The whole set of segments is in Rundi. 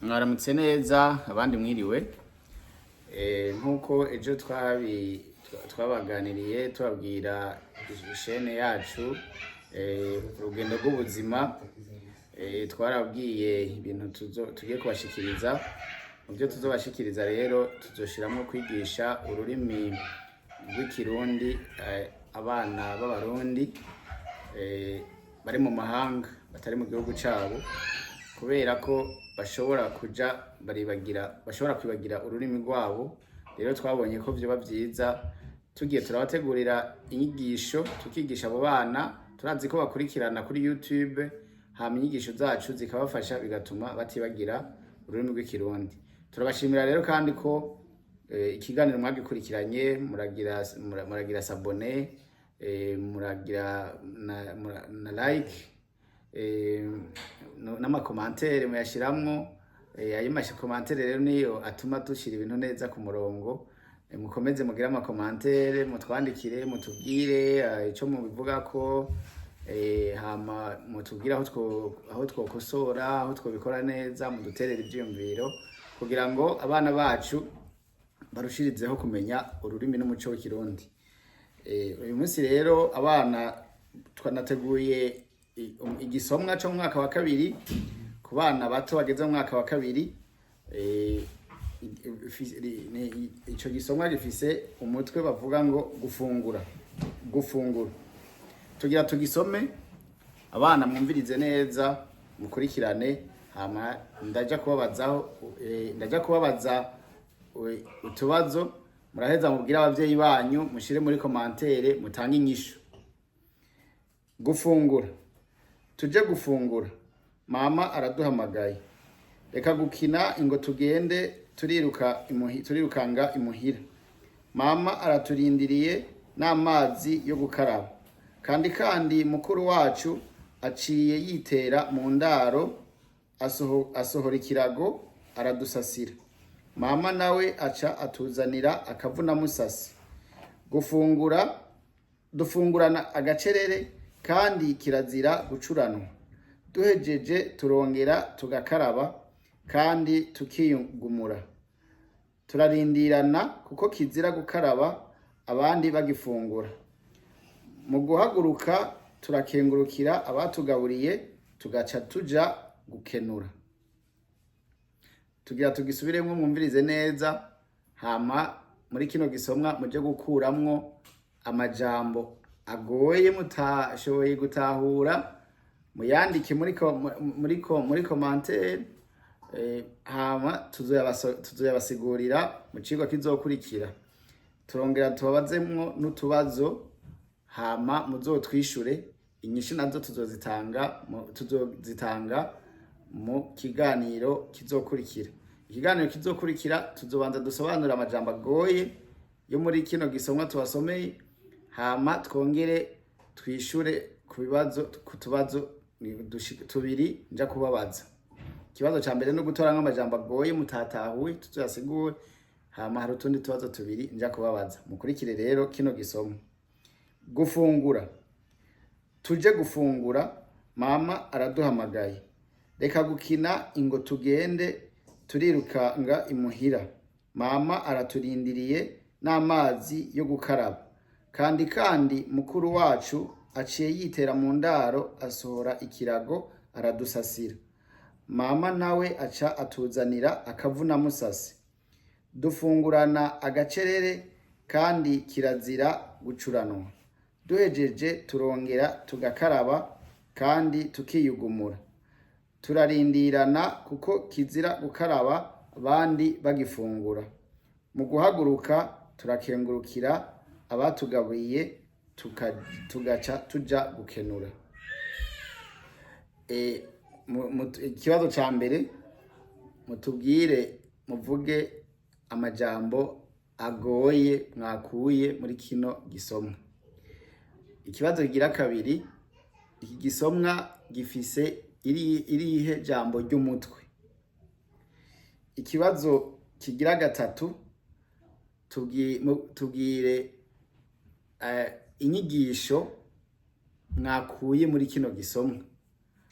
Mwaramutse neza, abandi mwiriwe. Nk'uko ejo twabaganiriye, tubabwira ishene yacu, urugendo rw'ubuzima, twarabwiye ibintu tugiye kubashikiriza. Mu byo tuzobashikiriza rero, tuzoshiramwo kwigisha ururimi rw'Ikirundi abana b'Abarundi bari mu mahanga, batari mu gihugu cabo, kubera ko bashobora kuja baribagira, bashobora kwibagira ururimi rwabo. Rero twabonye ko vyoba vyiza tugiye turabategurira inyigisho, tukigisha abo bana. Turazi ko bakurikirana kuri YouTube, hama inyigisho zacu zikabafasha, bigatuma batibagira ururimi rw'Ikirundi. Turabashimira rero kandi ko ikiganiro mwagikurikiranye, muragira s'abonner, muragira na like, n'ama commentaires muyashiramwo. Ayo ma commentaires rero niyo atuma dushira ibintu neza ku murongo. Mukomeze mugire ama commentaires, mutwandikire, mutubwire ico mubivugako, hama mutubwire aho twokosora, aho twobikora neza, muduterere ivyiyumviro kugira ngo abana bacu barushirizeho kumenya ururimi n'umuco w'Ikirundi. Uyu munsi rero abana twanateguye igisomwa co mu mwaka wa kabiri, ku bana bato bageze mu mwaka wa kabiri. Ico gisomwa gifise umutwe bavuga ngo "Gufungura". Gufungura, tugira tugisome. Abana mwumvirize neza, mukurikirane, hama ndaja kubabaza utubazo, muraheza mubwire abavyeyi banyu, mushire muri commentaire, mutange inyishu. Gufungura. Tuje gufungura, mama araduhamagaye. Reka gukina, ingo tugende. Turirukanga imuhira. Mama araturindiriye n'amazi yo gukaraba. Kandi mukuru wacu aciye yitera mu ndaro, asohora ikirago, aradusasira. Mama nawe aca atuzanira akavunamusasi. Gufungura. Dufungurana agacerere, kandi kirazira gucuranwa. Duhejeje turongera tugakaraba kandi tukiyugumura. Turarindirana kuko kizira gukaraba abandi bagifungura. Mu guhaguruka turakengurukira abatugaburiye, tugaca tuja gukenura. Tugira tugisubiremwo, mwumvirize neza, hama muri kino gisomwa muje gukuramwo amajambo agoye mutashoboye gutahura, muyandike muri commentaire, hama tuzoyabasigurira mu cigwa kizokurikira. Turongera tubabazemwo n'utubazo, hama muzotwishure. Inyishu nazo tuzozitanga mu kiganiro kizokurikira. Ikiganiro kizokurikira tuzobanza dusobanure amajambo agoye yo muri kino gisomwa tubasomeye, hama twongere twishure ku tubazo tubiri nja kubabaza. Ikibazo ca mbere no gutoramwo amajambo agoye mutatahuye, tuzoyasigure, hama hari utundi tubazo tubiri nja kubabaza. Mukurikire rero kino gisomwa. Gufungura. Tuje gufungura, mama araduhamagaye. Reka gukina, ingo tugende. Turirukanga imuhira. Mama araturindiriye n'amazi yo gukaraba. Kandi mukuru wacu aciye yitera mu ndaro, asohora ikirago, aradusasira. Mama nawe aca atuzanira akavunamusasi. Dufungurana agacerere, kandi kirazira gucuranwa. Duhejeje turongera tugakaraba kandi tukiyugumura. Turarindirana kuko kizira gukaraba abandi bagifungura. Mu guhaguruka turakengurukira abatugaburiye, tugaca tuja gukenura. Ikibazo ca mbere, mutubwire, muvuge amajambo agoye mwakuye muri kino gisomwa. Ikibazo kigira kabiri: iki gisomwa gifise irihe jambo ry'umutwe? Ikibazo kigira gatatu: tubwire inyigisho mwakuye muri kino gisomwa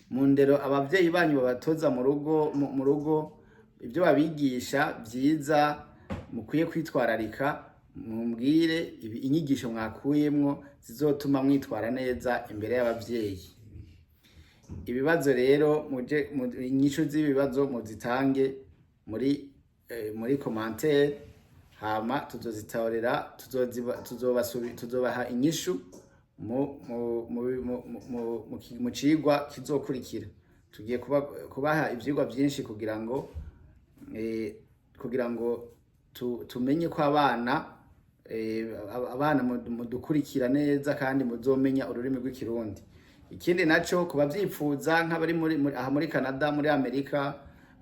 mu ndero abavyeyi banyu babatoza mu rugo. Ibyo babigisha byiza mukwiye kwitwararika, mumbwire inyigisho mwakuyemwo zizotuma mwitwara neza imbere y'abavyeyi. Ibibazo rero muje inyishu z'ibibazo muzitange muri commentaire, hama tuzozitorera, tuzobaha inyishu mu cigwa kizokurikira. Tugiye kubaha ivyigwa vyinshi kugira ngo tumenye ko abana mudukurikira neza kandi muzomenya ururimi rw'Ikirundi. Ikindi naco, kubavyipfuza nk'abari aha muri Canada, muri Amerika,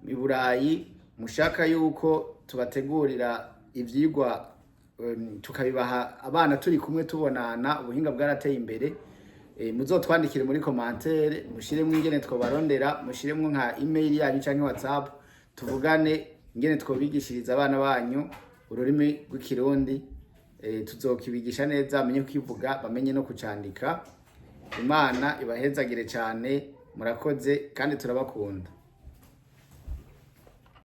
i Burayi, mushaka yuko tubategurira ivyigwa, tukabibaha abana turi kumwe tubonana, ubuhinga bwarateye imbere, muzotwandikire muri commentaire, mushiremwo ingene twobarondera, mushiremwo nka email yanyu canke WhatsApp, tuvugane ingene twobigishiriza abana banyu ururimi rw'Ikirundi. Tuzokibigisha neza, bamenye kukivuga, bamenye no kucandika. Imana ibahezagire cyane. Murakoze kandi turabakunda.